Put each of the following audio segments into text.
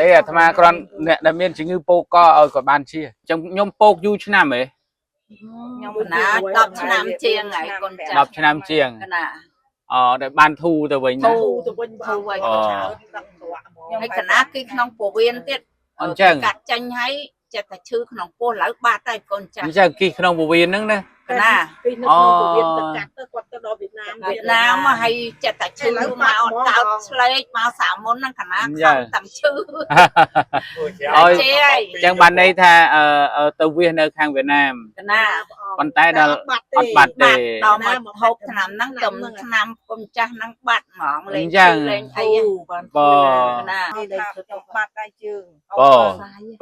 ទេអាត្មាគ្រាន់អ្នកដែលមានជំងឺពោកកឲ្យគាត់បានជាអញ្ចឹងខ្ញុំពោកយូរឆ្នាំហ៎ ខ្ញុំ កណា10ឆ្នាំជាងហើយកូនចាស់ 10ឆ្នាំជាង កណា អូដែលបានធូរទៅវិញណា ធូរ ទៅវិញ ធូរវិញ អូ ដឹងស្រក់ហ្មង ហើយកណាគឺក្នុងពោះវៀនទៀត អញ្ចឹង កាត់ចេញហើយចិត្តតែឈឺក្នុងពោះឡើយបាត់ហើយកូនចាស់ អញ្ចឹងគិះក្នុងពវៀនហ្នឹងណា កណា ពីនៅក្នុងពវៀនទៅកាត់ទៅគាត់ទៅដល់វៀតណាម វៀតណាមមកហើយចិត្តតែឈឺមកអត់កោតឆ្លេកមកសាមុនហ្នឹងកណាខំតាំងឈឺ ឲ្យ ជាហើយ អញ្ចឹងបានន័យថាអឺអឺទៅវាសនៅខាងវៀតណាម កណា ប៉ុន្តែដល់ បាត់ទេ អត់បាត់ទេ បាត់ដល់មកហូបឆ្នាំហ្នឹងទំឆ្នាំគុំចាស់ហ្នឹងបាត់ហ្មងលេង អញ្ចឹង ឈឺលេងអី បាន បើ កណា ថាខ្ញុំបាត់ដៃជើង បើ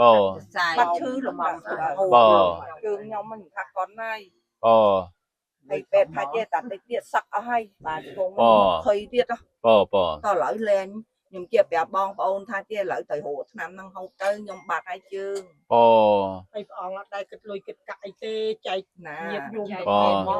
បើ សាយ បាត់ឈឺលំបាក បើ ជើងខ្ញុំមិនថាកនហើយ បើ ហើយពេទ្យថាចេះតែតិចទៀតសឹកអស់ហើយបាទជង្គង់ភ័យទៀត បើបើ តឥឡូវលែងខ្ញុំជាប្រាប់បងប្អូនថាជាឥឡូវទៅរកឆ្នាំហ្នឹងហូបទៅខ្ញុំបាត់ហើយជើង បើ ហើយព្រះអង្គអត់ដែលគិតលុយគិតកាក់អីទេចែក ណា ញាតិញោម បើ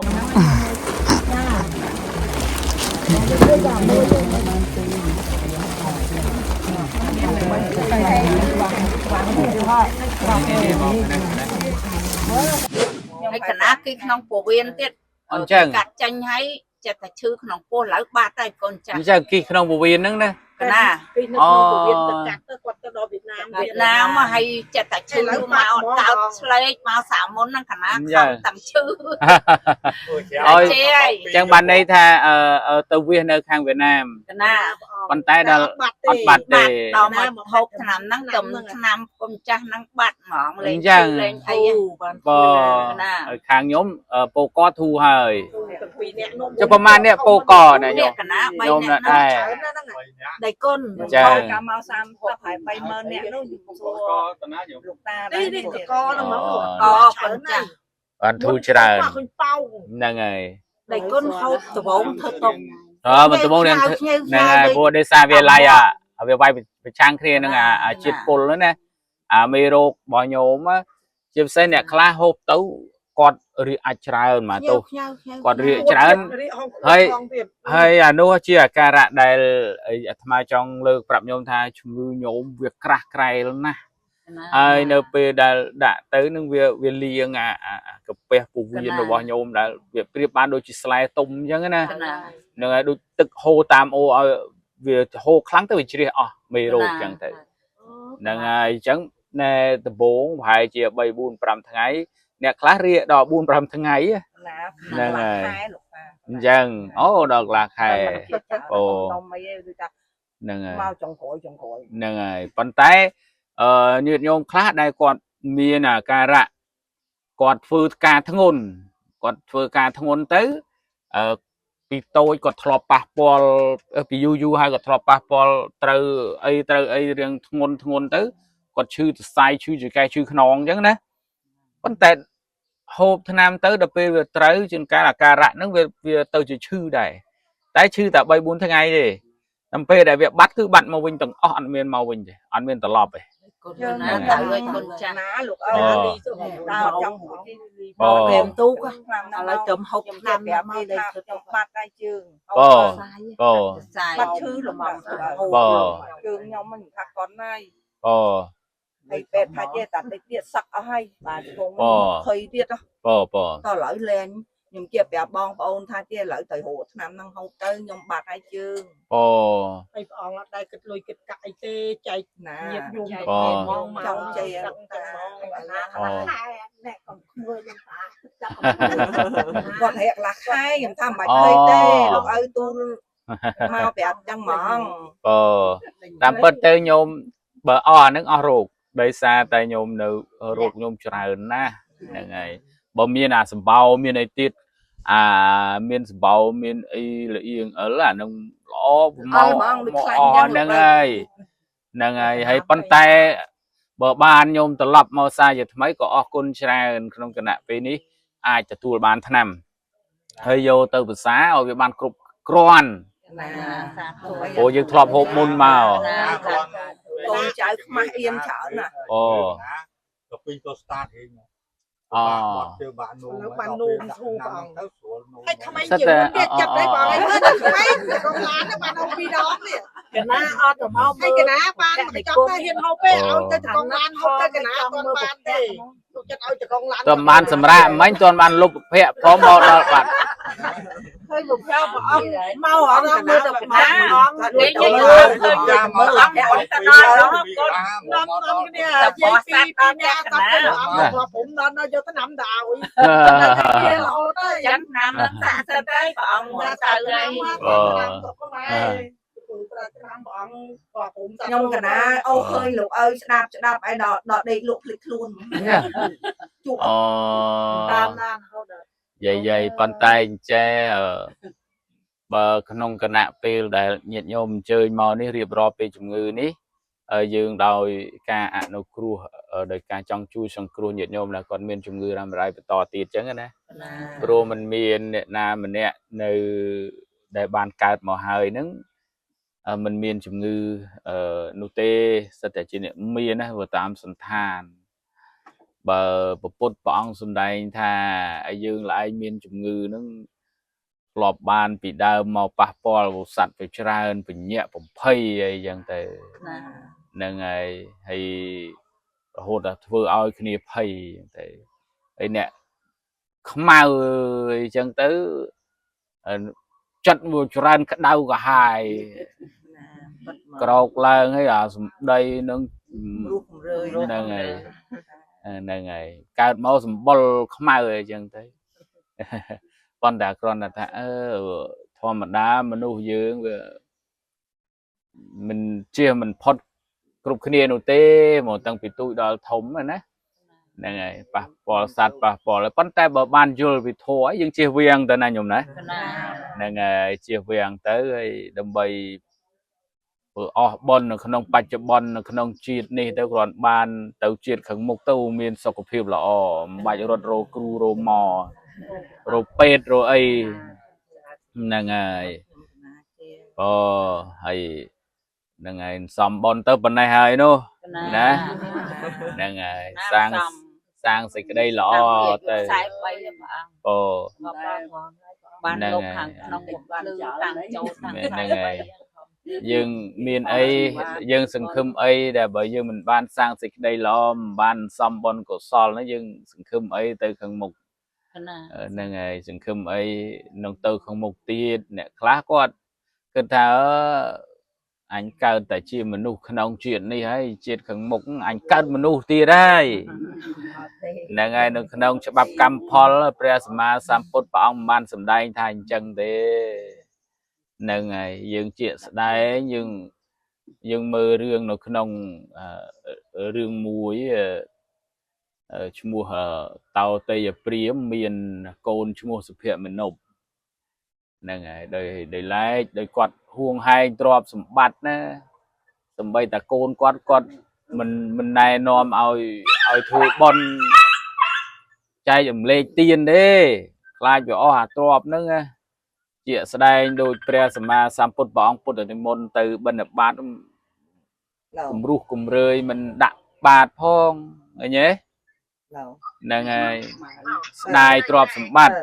ហើយកណាគឺក្នុងពោះវៀនទៀត អញ្ចឹង កាត់ចេញហើយចិត្តតែឈឺក្នុងពោះឡើយបាត់ហើយកូនចាស់ អញ្ចឹងគិះក្នុងពវៀនហ្នឹងណា កណា ពីនៅក្នុងពវៀនទៅកាត់ទៅគាត់ទៅដល់វៀតណាម វៀតណាមមកហើយចិត្តតែឈឺមកអត់កោតឆ្លេកមកសាមុនហ្នឹងកណាខំតាំងឈឺ ឲ្យ ជាហើយ អញ្ចឹងបានន័យថាអឺអឺទៅវាសនៅខាងវៀតណាម កណា ប៉ុន្តែដល់ បាត់ទេ អត់បាត់ទេ បាត់ដល់មកហូបឆ្នាំហ្នឹងទំឆ្នាំគុំចាស់ហ្នឹងបាត់ហ្មងលេង អញ្ចឹង ឈឺលេងអី បាន បើ កណា ខាងខ្ញុំអឺពោកកធូរហើយ ទាំងពីរអ្នកនោះ ចុះប្រហែលអ្នកពោកកណាញោម នេះកណា ញោម 3 អ្នក ណាដែរ ច្រើនណាស់ហ្នឹង ដៃគុណ អញ្ចឹង កាលមក30ហើយ30000នាក់នោះសួរលោកតា នេះនេះតកហ្នឹងហ្មង កកូនចាស់ បានធូរច្រើន ឃើញប៉ោង ហ្នឹងហើយ ដៃគុណហូបដបងធ្វើតុក អើមិនដំបងនឹងហ្នឹងហើយព្រោះដោយសារវាឡៃអាវាវាយប្រឆាំងគ្នានឹងអាជាតិពុលហ្នឹងណាអាមេរោគរបស់ញោមជាពិសេសអ្នកខ្លះហូបទៅគាត់រាកអាចច្រើនមកទោះ គាត់រាកច្រើន ហើយ ហើយអានោះជាអាការៈដែលអាត្មាចង់លើកប្រាប់ញោមថាជំងឺញោមវាក្រាស់ក្រែលណាស់ហើយនៅពេលដែលដាក់ទៅនឹងវាវាលាងអាអាកាពះពោះវៀនរបស់ញោមដែលវាប្រៀបបានដូចជាស្លែទុំអញ្ចឹងណា កណា នឹងហើយដូចទឹកហូរតាមអូឲ្យវាហូរខ្លាំងទៅវាជ្រះអស់មេរោគអញ្ចឹងទៅហ្នឹងហើយអញ្ចឹងណែដំបូងប្រហែលជា3 4 5ថ្ងៃអ្នកខ្លះរាកដល់4 5ថ្ងៃ ណា ហ្នឹងហើយ ខែលោកតា អញ្ចឹងអូដល់កន្លះខែ អូនំអីឯងគឺថា ហ្នឹងហើយ មកចុងក្រោយចុងក្រោយ ហ្នឹងហើយប៉ុន្តែអឺញាតិញោមខ្លះដែលគាត់មានអាការៈគាត់ធ្វើការធ្ងន់គាត់ធ្វើការធ្ងន់ទៅអឺពីតូចគាត់ធ្លាប់ប៉ះពាល់ពីយូរយូរហើយគាត់ធ្លាប់ប៉ះពាល់ត្រូវអីត្រូវអីរឿងធ្ងន់ធ្ងន់ទៅគាត់ឈឺសរសៃឈឺចង្កេះឈឺខ្នងអញ្ចឹងណាប៉ុន្តែហូបថ្នាំទៅដល់ពេលវាត្រូវជាងការអាការៈហ្នឹងវាវាទៅជាឈឺដែរតែឈឺតែ3 4ថ្ងៃទេ តាមពេលដែលវាបាត់គឺបាត់មកវិញទាំងអស់អត់មានមកវិញទេអត់មានត្រឡប់ទេ កូនណាទៅឲ្យកូនចាស់ ណាលោក អូ អើយតើចង់រួច អូ ព្រមទូក ឆ្នាំ ឥឡូវទៅហូប ខ្ញុំ ឆ្នាំ ប្រាប់ មក គេថា ដៃធ្វើ ខ្ញុំបាត់ដៃជើង បើបើ សាយ បាត់ឈឺលំបាក បើ ជើងខ្ញុំមិនថាកនហើយ បើ ហើយពេទ្យថាចេះតែតិចទៀតសឹកអស់ហើយបាទជង្គង់ បើ ភ័យទៀត បើបើ តឥឡូវលែងខ្ញុំជាប្រាប់បងប្អូនថាជាឥឡូវទៅរកឆ្នាំហ្នឹងហូបទៅខ្ញុំបាត់ហើយជើង បើ ហើយព្រះអង្គអត់ដែលគិតលុយគិតកាក់អីទេចែក ណា ញាតិញោម បើ មកមក ចង់ចេះ ដឹងតែហ្មង ណា អូ ខែអ្នកកុំក្មួយនឹងតាចាប់ គាត់រាកខ្លះខែខ្ញុំថាមិនបាច់ភ័យទេលោកឪទូលមកប្រាប់ចឹងហ្មង បើតាមពិតទៅញោមបើអស់អានឹងអស់រោគដោយសារតែញោមនៅរោគញោមច្រើនណាស់ហ្នឹងហើយបើមានអាសម្បោមានអីទៀតអាមានសម្បោមានអីល្អៀងអិលអានឹងល្អមកមកអស់ហ្នឹងហើយហ្នឹងហើយហើយប៉ុន្តែបើបានញោមត្រឡប់មកសាជាថ្មីក៏អរគុណច្រើនក្នុងគណៈពេលនេះអាចទទួលបានថ្នាំហើយយកទៅភាសាឲ្យវាបានគ្រប់គ្រាន់ ណា សាធុ ព្រោះយើងធ្លាប់ហូបមុនមក ណាសាធុ កូនចៅខ្មាស់អៀនច្រើនណា អូ ទៅពីក៏ start ហេង អូ ទៅបាននោម ឥឡូវបាននោមធូរព្រះអង្គ ទៅស្រួលនោម ហើយក្មេងជាងមុនទៀតចិត្តដែរបងឯងមើលទៅក្មេងទៅកងឡានទៅបានហូបពីរដងនេះ កណាអត់ទៅមក ហើយកណាបានមកចង់ទៅហ៊ានហូបទេឲ្យទៅតកងឡានហូបទៅកណាអត់ទាន់បានទេលោកចិត្តឲ្យតកងឡាន តើបានសម្រាប់មិញតើបានលុបភ័ក្រផងមកដល់បាត់ ឃើញមកព្រះព្រះអង្គមកអត់មើលទៅព្រះអង្គ គេនិយាយឃើញ ចាំ មើលអង្គទៅដល់នោះកូន នាំនាំគ្នានិយាយពីពីអ្នកតទៅអង្គមកผมដល់យកទៅណាំទៅឲ្យគេរហូតហើយ ចឹងឆ្នាំនឹងសាក់សិតហើយព្រះអង្គមកទៅហើយ ឆ្នាំទៅខ្មែរព្រោះប្រាឆ្នាំព្រះអង្គក៏ผม ខ្ញុំកណាអូឃើញលោកឪស្ដាប់ស្ដាប់ឲ្យដល់ដល់ដេកលក់ភ្លេចខ្លួនជួប អូ តាមដានរហូតដល់ យាយយាយប៉ុន្តែអញ្ចេះអឺបើក្នុងគណៈពេលដែលញាតិញោមអញ្ជើញមកនេះរៀបរាប់ពីជំងឺនេះយើងដោយការអនុគ្រោះដោយការចង់ជួយសង្គ្រោះញាតិញោមដែលគាត់មានជំងឺរ៉ាំរ៉ៃបន្តទៀតអញ្ចឹងណាព្រោះมันមានអ្នកណាម្នាក់នៅដែលបានកើតមកហើយហ្នឹងมันមានជំងឺនោះទេសិតតែជាអ្នកមានណាព្រោះតាមសន្តានបើពពុទ្ធព្រះអង្គសម្ដែងថាឲ្យយើងល្អឯងមានជំងឺហ្នឹងធ្លាប់បានពីដើមមកប៉ះពាល់សត្វទៅច្រើនពញាក់បំភ័យអីចឹងទៅ ណា ហ្នឹងហើយហើយរហូតដល់ធ្វើឲ្យគ្នាភ័យចឹងទៅហើយអ្នកខ្មៅអីចឹងទៅចិត្តមួយច្រើនក្តៅក្រហាយក្រោកឡើងហើយអាសម្ដីនឹង រស់ររឿយ ហ្នឹងហើយហ្នឹងហើយកើតមកសម្បុរខ្មៅអីចឹងទៅប៉ុន្តែគ្រាន់តែថាអឺធម្មតាមនុស្សយើងវាមិនជៀសមិនផុតគ្រប់គ្នានោះទេមកតាំងពីទូចដល់ធំណាហ្នឹងហើយប៉ះពាល់សត្វប៉ះពាល់ប៉ុន្តែបើបានយល់វិធម៌យើងជៀសវាងទៅណាញោមណាហ្នឹងហើយជៀសវាងទៅហើយដើម្បីធ្វើអស់បុណ្យនៅក្នុងបច្ចុប្បន្ននៅក្នុងជាតិនេះទៅគ្រាន់បានទៅជាតិខាងមុខទៅមានសុខភាពល្អមិនបាច់រត់រោគ្រូរោមរោពេទ្យរោអីហ្នឹងហើយអូហើយហ្នឹងហើយសំបុណ្យទៅប៉ុណ្ណេះហើយនោះណាហ្នឹងហើយសាងសាងសេចក្តីល្អទៅ ខ្សែ3ព្រះអង្គ អូ បានលោកខាងក្នុងបានតាំងចូលតាំង ហ្នឹងហើយយើងមានអីយើងសង្ឃឹមអីដែលបើយើងមិនបានសាងសេចក្តីល្អមិនបានសំបុណ្យកុសលហ្នឹងយើងសង្ឃឹមអីទៅខាងមុខហ្នឹងហើយសង្ឃឹមអីនឹងទៅខាងមុខទៀតអ្នកខ្លះគាត់គិតថាអញកើតតែជាមនុស្សក្នុងជាតិនេះហើយជាតិខាងមុខអញកើតមនុស្សទៀតហើយហ្នឹងហើយនៅក្នុងច្បាប់កម្មផលព្រះសម្មាសម្ពុទ្ធព្រះអង្គមិនបានសម្ដែងថាអញ្ចឹងទេហ្នឹងហើយយើងជាក់ស្ដែងយើងយើងមើលរឿងនៅក្នុងរឿងមួយឈ្មោះតោតេយព្រាមមានកូនឈ្មោះសុភមនោហ្នឹងហើយដោយឡែកដោយគាត់ហួងហែងទ្រព្យសម្បត្តិណាសំបីតាកូនគាត់គាត់មិនណែនាំឲ្យឲ្យធ្វើបុណ្យចែករំលែកទានទេខ្លាចវាអស់អាទ្រព្យហ្នឹងណាជាក់ស្ដែងដោយព្រះសម្មាសម្ពុទ្ធព្រះអង្គពុទ្ធនិមន្តទៅបិណ្ឌបាតគំរុះគំរើយមិនដាក់បាតផងឃើញទេហ្នឹងហើយស្ដាយទ្រព្យសម្បត្តិ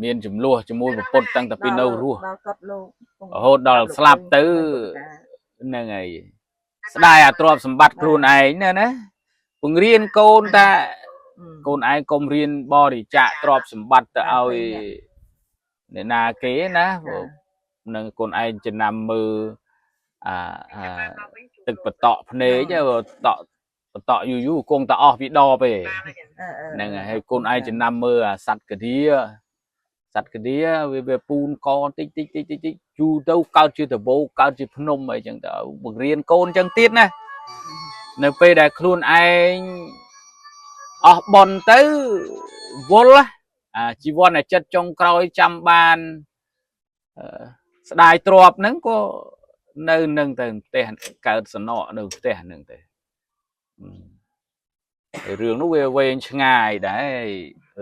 មានចំនួនជាមួយពុទ្ធតាំងតែពីនៅរស់រហូតដល់ស្លាប់ទៅហ្នឹងហើយស្ដាយអាទ្រព្យសម្បត្តិខ្លួនឯងណាណាពង្រៀនកូនតាកូនឯងកុំរៀនបរិច្ចាគទ្រព្យសម្បត្តិទៅឲ្យអ្នកណាគេណានឹងកូនឯងចំណាំមើលអាទឹកបតក់ភ្នែកតក់បតក់យូរយូរគង់តែអស់ពីដបទេហ្នឹងហើយកូនឯងចំណាំមើលអាសត្វកាឌាសត្វកាឌាវាពូនកតិចតិចតិចតិចតិចយូរទៅកើតជាដបោកើតជាភ្នំអីចឹងទៅបង្រៀនកូនចឹងទៀតណានៅពេលដែលខ្លួនឯងអស់បុណ្យទៅវល់អាជីវ័នអាចិត្តចុងក្រោយចាំបានស្ដាយទ្របហ្នឹងក៏នៅនឹងទៅផ្ទះកើតសំណក់នៅផ្ទះហ្នឹងទៅរឿងនោះវាវែងឆ្ងាយដែរ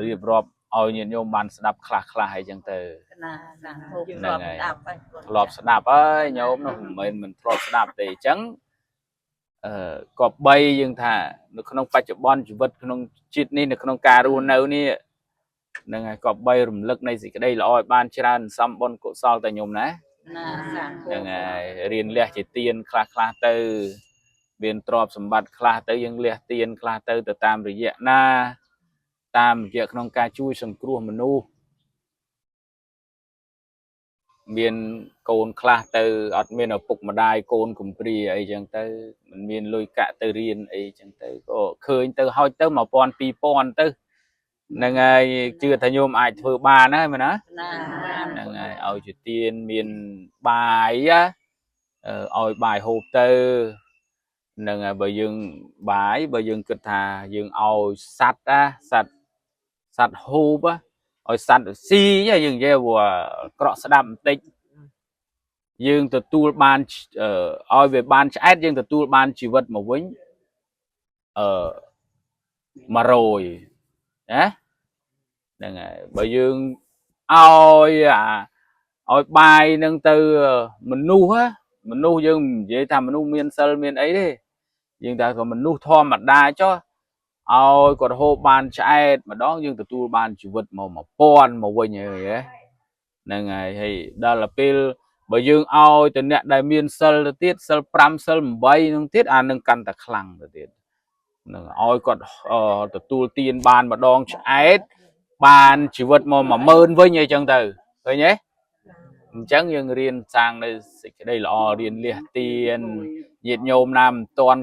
រៀបរាប់ឲ្យញាតិញោមបានស្ដាប់ខ្លះខ្លះអីចឹងទៅ ណាណាធ្លាប់ស្ដាប់ហើយ ធ្លាប់ស្ដាប់ហើយញោមនោះមិនមែនមិនធ្លាប់ស្ដាប់ទេអញ្ចឹង ក៏បីយើងថានៅក្នុងបច្ចុប្បន្នជីវិតក្នុងជាតិនេះនៅក្នុងការរស់នៅនេះហ្នឹងហើយក៏បីរំលឹកនៃសេចក្តីល្អឲ្យបានច្រើនសំបុណ្យកុសលតែញោមណា ណាសាធុ ហ្នឹងហើយរៀនលះជាទៀនខ្លះខ្លះទៅមានទ្រព្យសម្បត្តិខ្លះទៅយើងលះទៀនខ្លះទៅទៅតាមរយៈណាតាមរយៈក្នុងការជួយសង្គ្រោះមនុស្សមានកូនខ្លះទៅអត់មានឪពុកម្ដាយកូនកំព្រាអីចឹងទៅមិនមានលុយកាក់ទៅរៀនអីចឹងទៅក៏ឃើញទៅហោចទៅ1000 2000ទៅហ្នឹងហើយជឿថាញោមអាចធ្វើបានណាមែនណា ណា ហ្នឹងហើយឲ្យជាទៀនមានបាយណាឲ្យបាយហូបទៅហ្នឹងហើយបើយើងបាយបើយើងគិតថាយើងឲ្យសัตว์ណាសัตว์សัตว์ហូបណាឲ្យសัตว์ស៊ីណាយើងនិយាយว่าក្រក់ស្ដាប់បន្តិចយើងទទួលបានឲ្យវាបានឆ្អែតយើងទទួលបានជីវិតមកវិញអឺ100ណាហ្នឹងហើយបើយើង ឲ្យអាឲ្យបាយនឹងទៅមនុស្សណាមនុស្សយើងនិយាយថាមនុស្សមានសិលមានអីទេយើងថាក៏មនុស្សធម្មតាចុះឲ្យគាត់ហូបបានឆ្អែតម្ដងយើងទទួលបានជីវិតមក1000មកវិញហើយហ៎ហ្នឹងហើយហើយដល់ទៅពេលបើយើងឲ្យទៅអ្នកដែលមានសិលទៅទៀតសិល5សិល8នឹងទៀតអានឹងកាន់តែខ្លាំងទៅទៀតហ្នឹងឲ្យគាត់ទទួលទានបានម្ដងឆ្អែតបានជីវិតមក10000វិញអីចឹងទៅឃើញទេអញ្ចឹងយើងរៀនសាងនៅសេចក្តីល្អរៀនលះទានញាតិញោមណាមិនទាន់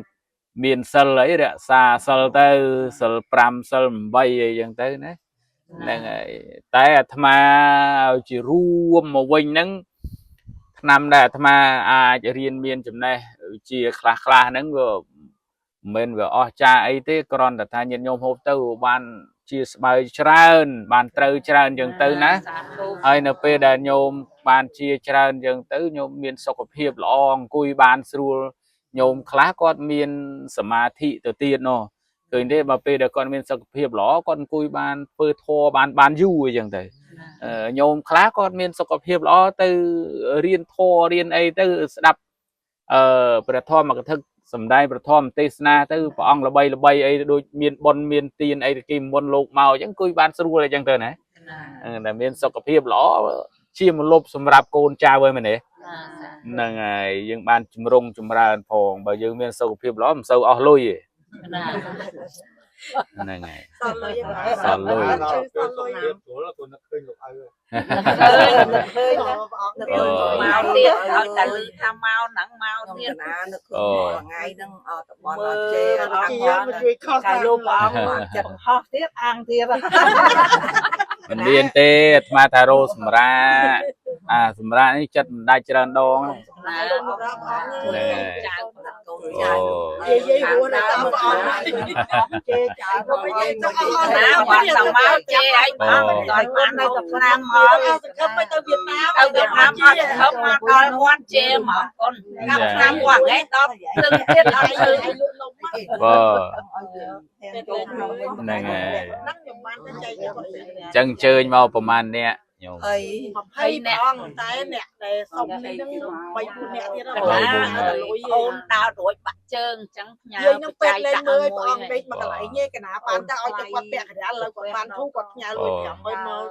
មានសិលអីរក្សាសិលទៅសិល5សិល8អីចឹងទៅណាហ្នឹងហើយតែអាត្មាឲ្យជារួមមកវិញហ្នឹងឆ្នាំដែលអាត្មាអាចរៀនមានចំណេះជាខ្លះខ្លះហ្នឹងវាមិនមែនវាអស់ចាអីទេគ្រាន់តែថាញាតិញោមហូបទៅបានជាស្បើយច្រើន បានត្រូវច្រើនចឹងទៅណា សាធុ ហើយនៅពេលដែលញោមបានជាច្រើនចឹងទៅញោមមានសុខភាពល្អអង្គុយបានស្រួលញោមខ្លះគាត់មានសមាធិទៅទៀតណោះឃើញទេបើពេលដែលគាត់មានសុខភាពល្អគាត់អង្គុយបានធ្វើធម៌បានបានយូរអីចឹងទៅញោមខ្លះគាត់មានសុខភាពល្អទៅរៀនធម៌រៀនអីទៅស្ដាប់ព្រះធម៌កថាសំដែងព្រះធម៌ទេសនាទៅព្រះអង្គល្បីល្បីអីដូចមានបុណ្យមានទានអីទៅគេមុនលោកមកអញ្ចឹងអង្គុយបានស្រួលអីចឹងទៅណា ណា តែមានសុខភាពល្អជាមលុបសម្រាប់កូនចៅហើយមែនទេ ណា ហ្នឹងហើយយើងបានជំរុងចម្រើនផងបើយើងមានសុខភាពល្អមិនសូវអស់លុយទេ ណា ហ្នឹងហើយ សល់លុយ សល់លុយ សល់លុយ ស្រួលគាត់នឹកឃើញលោកឪ ឃើញព្រះអង្គ នឹកឃើញ មកទៀតឲ្យតែលឺថាមកហ្នឹងមក ខ្ញុំ ទៀត កណានឹកឃើញថ្ងៃហ្នឹងអត់តបនអត់ជេរខាង ជា គាត់ មកជួយខុស កាយលោកព្រះអង្គចិត្តហោះទៀតអាងទៀត មិនមានទេអាត្មាថារោសម្រាអាសម្រានេះចិត្តមិនដាច់ច្រើនដង ណា ព្រះអង្គ ណែ ចៅ កូន អូ ចៅ យាយយាយរស់នៅតាមព្រះអង្គ ជេរចៅ មកនិយាយទៅអស់ ណាវត្តសមកជេរឯងផងមិនទាន់បាននៅឆ្នាំមក សង្ឃឹមទៅទៅវៀតណាម ទៅវៀតណាមអត់ខំមកដល់វត្តជេរមកកូនឆ្នាំវត្តឯងដល់ទឹងទៀតអត់ឈឺ ឲ្យលក់នំ បើ ហ្នឹង ហ្នឹងហើយ ហ្នឹងខ្ញុំបានទៅចែកគាត់ អញ្ចឹងអញ្ជើញមកប្រហែលអ្នកញោម ហើយ 20នាក់តែអ្នកដែលសុំនេះហ្នឹង3 4នាក់ទៀត កណាអូនដើររួចបាក់ជើងអញ្ចឹងផ្ញើ យើងនឹង បច្ច័ ពេទ្យលេង យដាក់ មើល មួយ ព្រះអង្គដេកមកកន្លែងឯកណាបានតែឲ្យតែគាត់ពាក់កណ្ដាលលើគាត់បានធូរគាត់ផ្ញើលុយ50000មក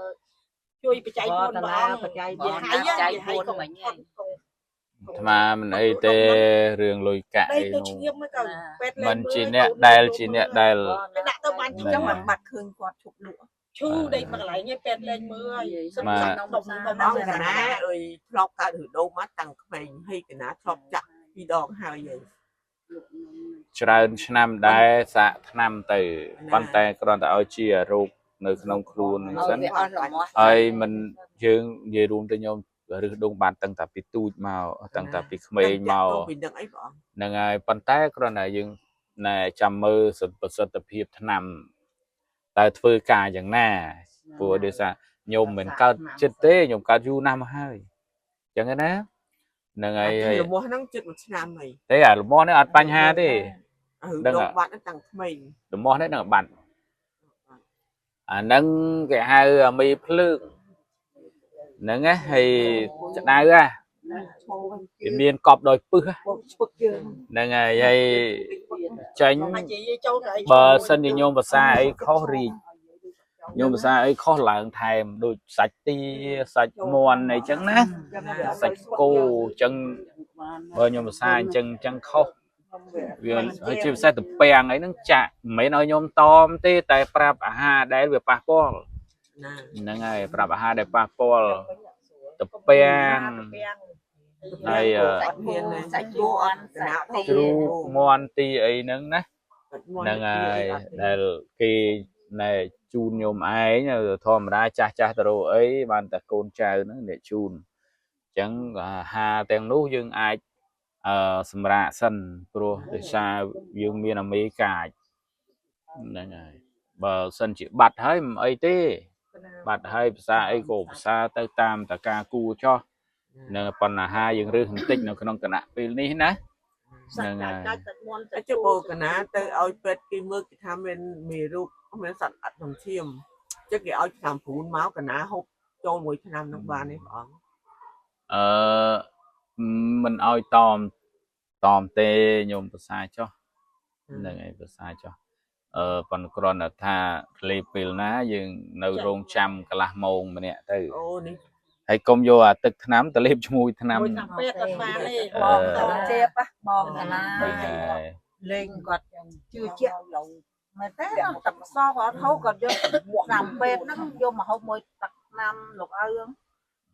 ជួយបច្ច័យ4ព្រះអង្គ បច្ច័យ និយាយហើយនិយាយហើយកុំអត់កុំ អាត្មាមិនអីទេរឿងលុយកាក់ ដេកទៅ អីនោះ ឈៀមមកទៅពេទ្យលេ មិន ងមើល ជាអ្នកដែលជាអ្នកដែល ដាក់ទៅបាន អញ្ចឹងមិនបាត់ឃើញគាត់ឈប់លក់ ឈឺដេកមកកន្លែងឯងពេទ្យលេងមើលហើយសិន បាទ ដុំដុំ អង្គកណាអើយធ្លាប់កើតឬដូងមកតាំងក្មេងហើយកណាធ្លាប់ចាក់ពីរដងហើយហើយ ច្រើនឆ្នាំដែរសាកឆ្នាំទៅប៉ុន្តែគ្រាន់តែឲ្យជារោគនៅក្នុងខ្លួនហ្នឹងសិន វាអស់រមាស់ ហើយមិនយើងនិយាយរួមទៅញោមរឹសដងបានតាំងតែពីទូចមកតាំងតែពីក្មេងមក ពីនឹងអីបង ហ្នឹងហើយប៉ុន្តែគ្រាន់តែយើងណែចាំមើលប្រសិទ្ធភាពឆ្នាំតើធ្វើការយ៉ាងណាព្រោះដោយសារញោមមិនកើតចិត្តទេញោមកើតយូរណាស់មកហើយអញ្ចឹងណាហ្នឹងហើយហើយ រមាស់ហ្នឹងជិតមួយឆ្នាំហើយ ទេអាលំនេះអត់បញ្ហាទេ ឬដូងបាត់តាំងក្មេង លំនេះនឹងបាត់អាហ្នឹងគេហៅអាមីភ្លើងហ្នឹងណាហើយក្តៅហ่ะ វាមានកប់ដោយពឹស បងស្ពឹកយើង ហ្នឹងហើយហើយចេញ មកនិយាយចូលទៅ បើសិនជាញោមភាសាអីខុសរីកញោមភាសាអីខុសឡើងថែមដូចសាច់ទាសាច់មាន់អីចឹងណាសាច់គោអញ្ចឹងបើញោមភាសាអញ្ចឹងអញ្ចឹងខុសវាហើយជាពិសេសទំពាំងអីហ្នឹងចាក់មិនមែនឲ្យញោមតមទេតែប្រាប់អាហារដែលវាប៉ះពាល់ ណា ហ្នឹងហើយប្រាប់អាហារដែលប៉ះពាល់ទំពាំងហើយ អត់មានសាច់គោអត់កណាត់ ជ្រូកមាន់ទីអីហ្នឹងណាហ្នឹងហើយដែលគេណែជូនញោមឯងធម្មតាចាស់ចាស់ទៅរកអីបានតែកូនចៅហ្នឹងអ្នកជូនអញ្ចឹងអាហារទាំងនោះយើងអាចអឺសម្រាកសិនព្រោះដោយសារយើងមានអាមេកាចហ្នឹងហើយបើសិនជាបាត់ហើយមិនអីទេបាត់ហើយភាសាអីក៏ភាសាទៅតាមតការគួចោះនឹងបញ្ហាយើងរើសបន្តិចនៅក្នុងគណៈពេលនេះណាហ្នឹងហើយ កាច់តែមន់ តែចុះបើកណាទៅឲ្យពេទ្យគេមើលគេថាមានមេរោគមានសត្វអត់ក្នុងឈាមចឹងគេឲ្យថ្នាំព្រូនមកកណាហូបចូលមួយថ្នាំនឹងបានទេព្រះអង្គ អឺមិនឲ្យតមតមទេញោមភាសាចុះហ្នឹងហើយភាសាចុះអឺប៉ុន្តែគ្រាន់តែថាធ្លេពេលណាយើងនៅរោងចាំកន្លះម៉ោងម្នាក់ទៅ អូនេះ ហើយកុំយកអាទឹកថ្នាំទៅលេបឈ្មោះថ្នាំ មួយឆ្នាំពេទ្យអត់បានទេ អឺ បងត ជេបបងកណា ហ្នឹងហើយ លេងគាត់ជឿជាក់មែនទេទឹកសគាត់ហូបគាត់យកឆ្នាំពេទ្យហ្នឹងយកមកហូបមួយទឹកឆ្នាំលោកឪហ្នឹង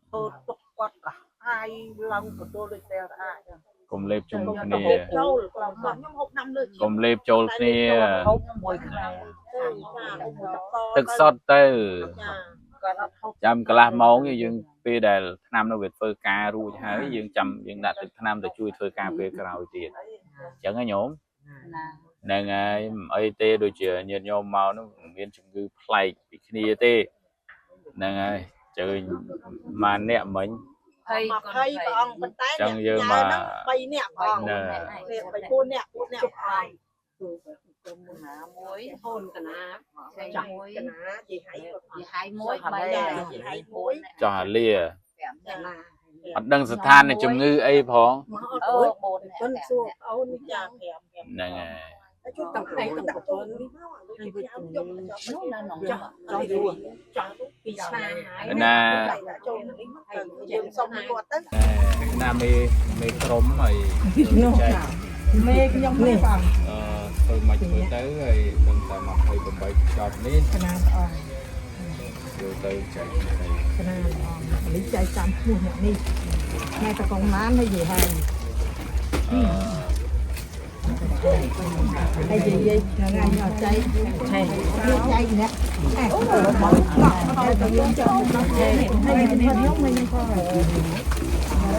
ធ្វើទុកគាត់ក៏ហាយឡើងបន្ទល់ដូចតែអាច កុំលេបជុំគ្នា ចូលខ្ញុំខ្ញុំហូបឆ្នាំលើ កុំលេបចូលគ្នា ហូបមួយឆ្នាំ ទេចាហូបមួយទឹកស ទឹកសុទ្ធទៅ ចា គាត់អត់ហូប ចាំកន្លះម៉ោងយើងពេលដែលថ្នាំនៅវាធ្វើការរួចហើយយើងចាំយើងដាក់ទឹកថ្នាំទៅជួយធ្វើការពេលក្រោយទៀតអញ្ចឹងហ៎ញោម ណា ហ្នឹងហើយមិនអីទេដូចជាញាតិញោមមកនោះមិនមានជំងឺប្លែកពីគ្នាទេហ្នឹងហើយជើញម៉ានអ្នកមិញ 20 20ព្រះអង្គប៉ុន្តែ ចឹងយើងមក ហ្នឹង3នាក់ព្រះអង្គ ណែ នេះ3 4នាក់4នាក់ព្រះអង្គ កណាមួយ អូនកណា ចាស់មួយក ណាយីហៃ យីហៃមួយ3 យីហៃមួយ ចោះអាលា 5 ណា អត់ដឹងស្ថាននៃជំងឺអីផង មកអត់ អូ រួច 4 គាត់ នាក់ សួរអូននេះ ចា5 5 ហ្នឹងហើយ ជួយតាំងតែតាំងប្រពន្ធ នេះមកអាលោកជាយក នោះនៅក្នុង ចាស់ចង់យូរចាស់ ពីឆ្នាំហើយ ណា ចូលនេះមកទៅយើងសុំគាត់ទៅ ណាមេមេក្រុមហើយចែក មេខ្ញុំនេះបង អឺធ្វើមកធ្វើទៅហើយដឹងតែ28ចប់នេះ កណាព្រះអង្គ យកទៅចែកទៅ កណាព្រះអង្គនេះចែកតាមឈ្មោះអ្នកនេះថ្ងៃតកងឡានហើយនិយាយហើយ អឺ ហើយនិយាយថ្ងៃញ៉ចែកឆែកចែកអ្នកអូបងអត់ទៅយើងចង់ឆែកហើយខ្ញុំមិនក៏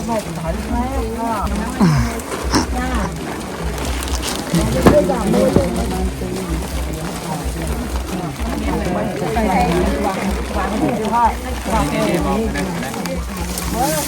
មកដល់ហើយចា នេះនេះមកណា